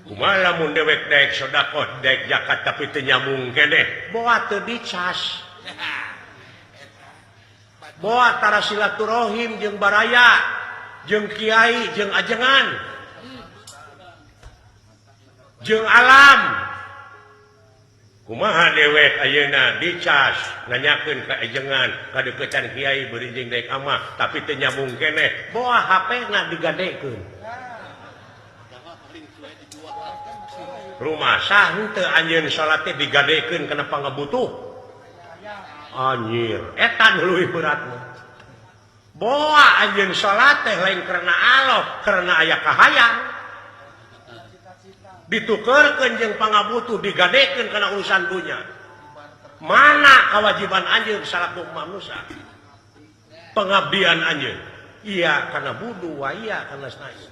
Kumaha lamun dewek daek sedekah, daek zakat, tapi teu nyambung keneh? Boa teu dicas, boa tara silaturahim jeung baraya, jeung kiai, jeung ajengan, jeung alam. Kumaha dewek ayeuna dicas, nanyakeun ka ajengan, kadeukeutan kiai, beurinjing daek amah, tapi teu nyambung keneh? Boa HP na digadekeun. Rumah sah henteu anjeun salat teh digadekeun kana pangabutuh? Anjir, eta nu leuwih berat mah. Boa anjeun salat teh lain karena Allah, karena aya kahayang, ditukerkeun jeung pangabutuh, digadekeun kana urusan dunya. Mana kewajiban anjeun salaku manusia, pengabdian anjeun? Iya, karena budu wa iya karena sains.